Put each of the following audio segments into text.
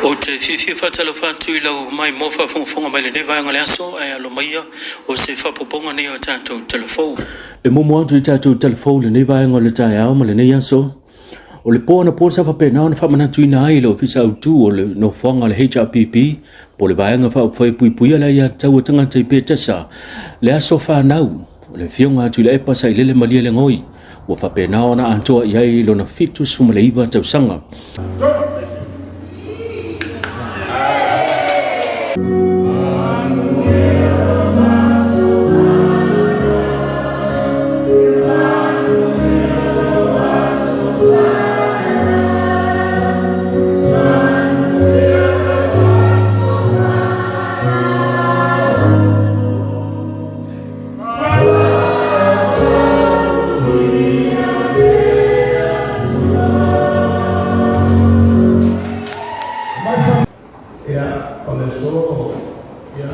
Ou te fiafia faatalofa atu i lau maimoa faafogafoga mai lenei vaega o le aso, ae alo maia o se faaopoopoga nei o tatou telefou. E muamua atu i tatou telefou lenei vaega o le taeao ma lenei aso. O le po anapo sa faapena ona faamanatuina ai le Ofisa Autu o le nofoaga o le HRPP po o le Vaega Faaupufai Puipuia le Aiatatau a Tagata i Petesa le aso fanau o le Afioga a Tuilaepa Sailele Malielegaoi ua faapena ona atoa i ai lona 79 tausaga. Ia, o le aso, ia,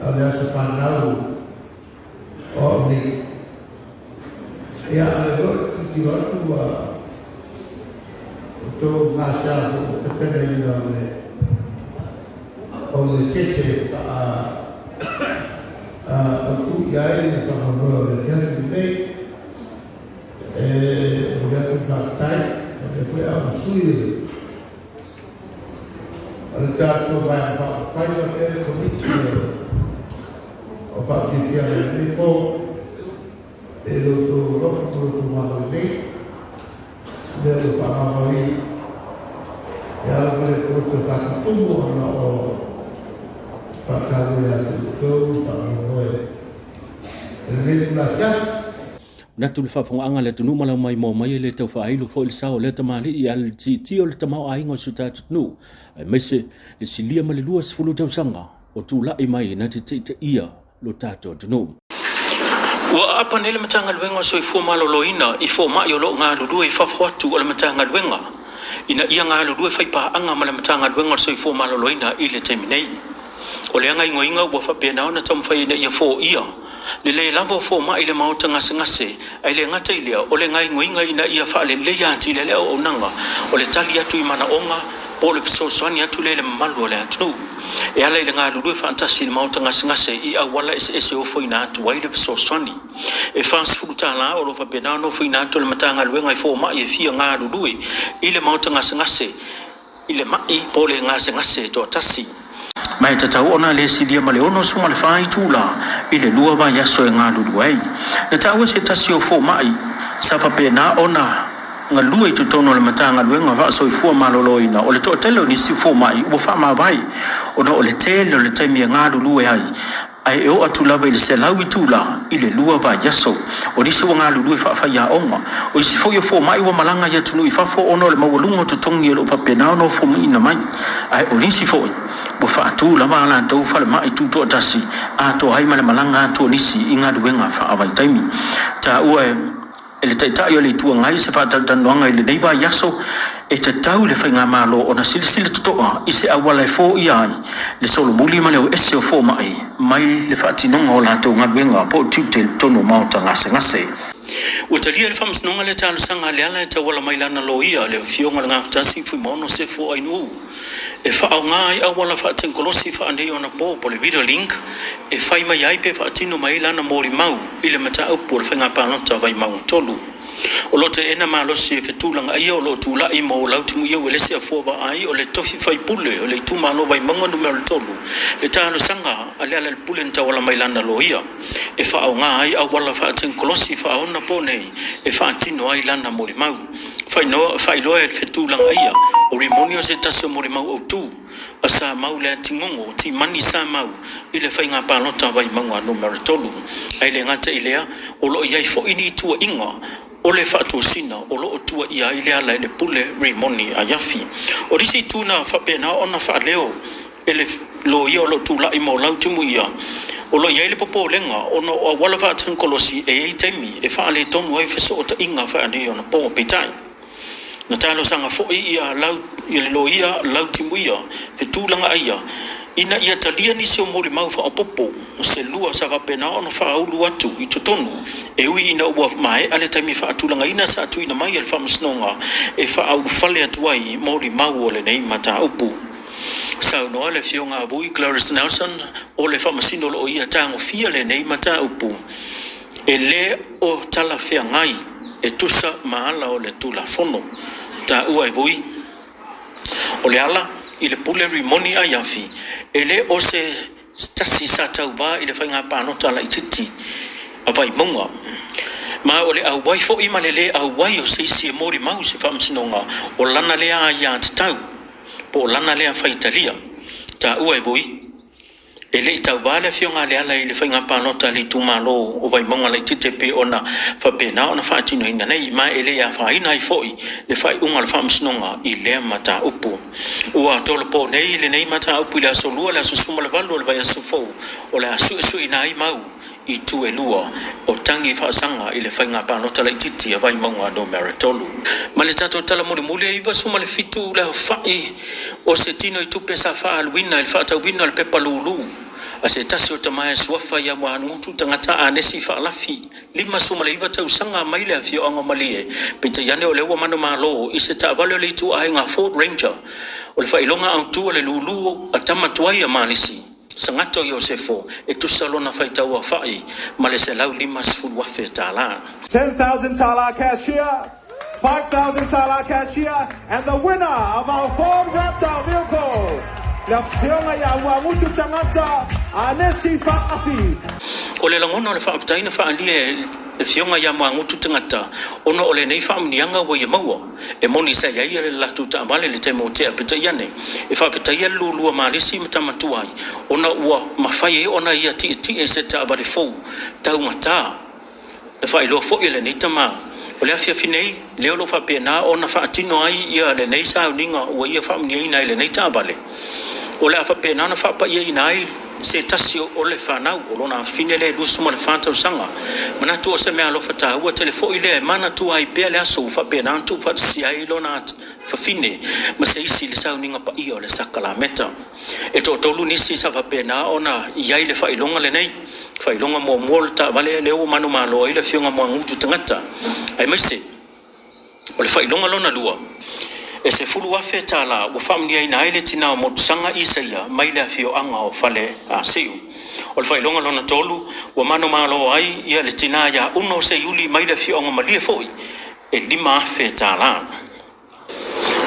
o le aso fanau o au nei. Ia, a o lea foi ou te tilotilo atu ua outou gasea foi i le tapenaina o le o le keke faa autu i ai le faamoemoe o le afiafi lenei. E momoli atu le faafetai, o lea foi a o le sui o le tatou Vaega Faaupufai faapea le Komiti o Faafiafiaga i lenei po i lo outou alofa ma lo outou agalelei i mea ua faamamaluina. E ala foi le Atua toe faatutumu ona o faataua ia te outou le faamoemoe i lenei itula afiafi. Manatu le faafogaaga a le atunuu ma lau maimoa mai e le tau faailo foi le sao o lea tamalii a le tietie o le tamaoaiga o si o tatou atunuu aemaise le silia ma le 20 tausaga o tulai mai na te taitaia lo tatou atunuu. Ua aapa nei le Matagaluega o Soifua Maloloina i fomai o lo o galulue i fafo atu o le Matagaluega ina ia galulue faipaaga ma le Matagaluega o le Soifua Maloloina i le taimi nei. O lea gaoioiga ua faapena ona taumafai ina ia foia le le lava o fomai i le maota gasegase, ae le gata i lea, o le gaoioiga ina ia faaleleia atili ai le auaunaga o le tali atu i manaoga po o le fesoasoani atu lea i le mamalu o le atunuu. E ala i le galulue faatasi i le maota gasegase i auala eseese e ofoina atu ai le fesoasoani. E $40 o lo o faapena ona ofoina atu e le Matagaluega i fomai e fia galulue i le maota gasegase i le ma'i po o le gasegase e toatasi. Ma e tatau ona le silia ma le 64 itula i le lua vaiaso e galulue ai. Na taua se tasi o fomai sa faapena ona galue i totonu o le Matagaluega Faasoifua Maloloina o le toatele o nisi fomai ua faamavae ona o le tele o le taimi e galulue ai ae e oo atu lava i le 100 itula i le lua vaiaso. O nisi ua galulue faafaiaoga, o isi foi o fomai ua malaga i atunuu i fafo ona o le maualuga o totogi o lo o faapena ona ofomaina mai, ae o nisi foi ua faatu lava a latou falemai tutoatasi atoa ai ma le malaga atu o nisi i galuega faavaitaimi. Taua e. E le Taitai o le Itu Agai se faatalatalanoaga i lenei vaiaso e tatau i le Faigamalo ona silasila totoa i se auala e foia ai le solomuli ma le o ese o fomai mai le faatinoga o latou galuega po o tiute i totonu o maota gasegase. Ua talia e le Faamasinoga le talosaga a Leala e tauala mai lana loia, le Afioga o le Gafatasi Fuimaono Sefo Ainuu, e faaaoga ai auala faatekonolosi faaneionapo po o le video link e fai mai ai pe faatino mai ai lana molimau i le mataupu o le faiga palota Vaimauga 3. O lo o teena malosi e fetulagaia o lo o tulai mo Lautimuia Uelese Afua Vaai o le tofi faipule o le itumalo Vaimauga numera 3 le talosaga a Lealailepule na tauala mai lana loia e faaaoga ai auala faatekonolosi faaonapo nei e faatino ai lana molimau. Faailoa e le fetulagaia o Rimoni o se tasi o molimau autu a sa mau le atigogo timani sa mau i le faiga palota Vaimauga Numera 3. Ae le gata i lea, o lo o i ai foi ni tuuaiga o le faatosina o lo o tuuaia ai Lealailepule Rimoni Aiafi. O nisi itu na faapena ona faaleo e le loia o lo o tulai mo Lautimuia, o lo o i ai le popolega ona o auala faatekonolosi e i ai taimi e faaletonu ai fesootaiga faaneionapo. Peitai, na talosaga foi ia lau, ia le loia Lautimuia fetulagaia Ina ia talia nisi o molimau faaopoopo se lua sa faapena ona faaulu atu i totonu, e ui ina ua maea le taimi faatulagaina sa tuuina mai e le Faamasinoga e faaulufale atu ai molimau o lenei mataupu. Saunoa le Afioga a Vui Clarence Nelson o le Faamasino o lo o ia tagofia lenei mataupu e lē o talafeagai e tusa ma ala o le Tulafono. Taua e Vui o le ala i le pule Rimoni Aiafi e lē o se tasi sa tauvā i le faiga palota laitiiti a Vaimauga, ma o le auai foi ma le lē auai o se isi e molimau i se faamasinoga o lana lea aiatatau po o lana lea faitalia. Taua e Vui e le i tauvā le Afioga a Leala i le faiga palota a le itumalo o Vaimauga laitiiti e pei ona faapena ona faatinoina nei, ma e le i afaina ai foi le faaiuga o le Faamasinoga i lea mataupu. Ua tolopo nei lenei mataupu i le aso Lua, le aso 18 o le vaiaso fou, o le a suesueina ai mau i itu e lua o tagi faasaga i le faiga palota laitiiti a Vaimauga numera 3. Ma le tatou tala mulimuli, e 97 le aofa'i o se tino i tupe sa faaaluina i le faatauina o le pepa lūlū a se tasi o tama e suafa ia Muagutu Tagata Anesi Faalafi, 59 tausaga, mai le afioaga o Malie. Peitai ane o lea ua manumalo i se taavale o le ituaiga Ford Ranger. O le faailoga autū o le lūlū a tama tuai a Malisi Sagato Iosefo e tusa lona faitau aofa'i ma le $150,000 tālā. 10,000 tala cash here, 5,000 tala cash here, and the winner of our Ford Raptor vehicle, le Afioga ia Muagutu Tagata Anesi Fa'afi. O le lagona o le faafetai na faaalia e le Afioga ia Muagutu Tagata ona o lenei faamuniaga ua ia maua. E moni sa i ai le latou taavale i le taimi ua tea, peitai ane e faafetaia le lūlū a Malisi ma tama tuai ona ua mafai ai ona ia tietie i se taavale fou taugatā. Na faailoa foi e lenei tama o le afiafi nei lea o lo o faapena ona faatino ai ia lenei sauniga ua ia faamuniaina ai lenei taavale, o le a faapena ona faapaiaina ai se tasi o le fanau o lona afafine lea e 24 tausaga. Manatu o se mea alofa taua tele foi lea e manatua ai pea le aso ua faapena ona tuufaatasia ai lona fafine ma se isi i le sauniga paia o le sakalameta. E toatolu nisi sa faapena ona i ai le faailoga lenei. Faailoga muamua o le taavale lea ua manumalo ai le Afioga Muagutu Tagata, aemaise o le faailoga lona lua e $10,000 tālā ua faamuniaina ai le tinā o Motusaga Isaia mai le afioaga o Fale Asiu. O le faailoga lona tolu ua manumalo ai ia le tinā ia Uno Seiuli mai le afioaga o Malie foi e $5,000 tālā.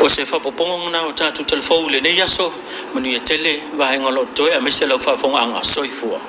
O se faaopoopoga lena o tatou talafou i lenei aso. Manuia tele vaega o lo o totoe aemaise lau faafofogaaga. Soifua.